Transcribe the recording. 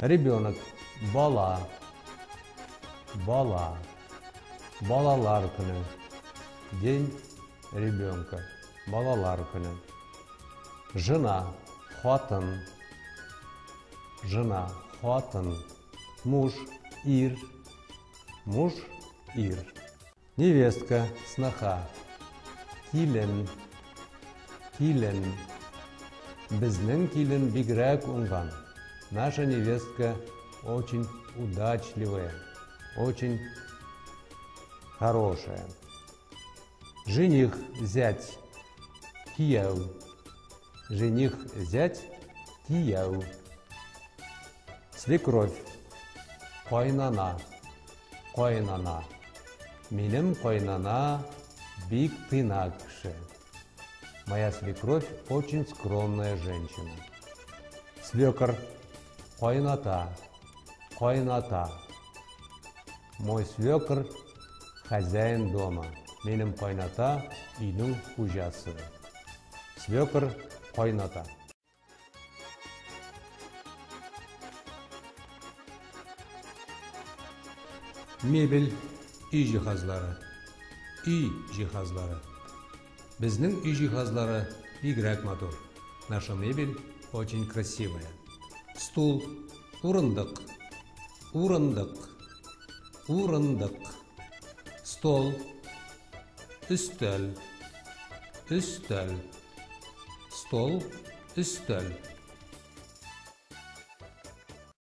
Ребенок, бала, бала, балалар көне. День ребенка, балалар көне. Жена, хатын, жена, хатын. Муж, ир, муж, ир. Невестка, сноха. Килен, килен. Безнең килен бигрәк уңган. Наша невестка очень удачливая, очень хорошая. Жених, зять, кияү. Жених, зять, кияү. Свекровь, кайнана, кайнана. Минем кайнана бик тыйнак кеше. Моя свекровь очень скромная женщина. Свекор, кайната, кайната. Мой свекр хозяин дома. Минем кайната өйнең хуҗасы. Свекр, кайната. Мебель, өй җиһазлары. Өй җиһазлары. Безнең өй җиһазлары бигрәк матур. Наша мебель очень красивая. Стул, урындык, урындык, урындык. Стол, өстәл, өстәл. Стол, өстәл.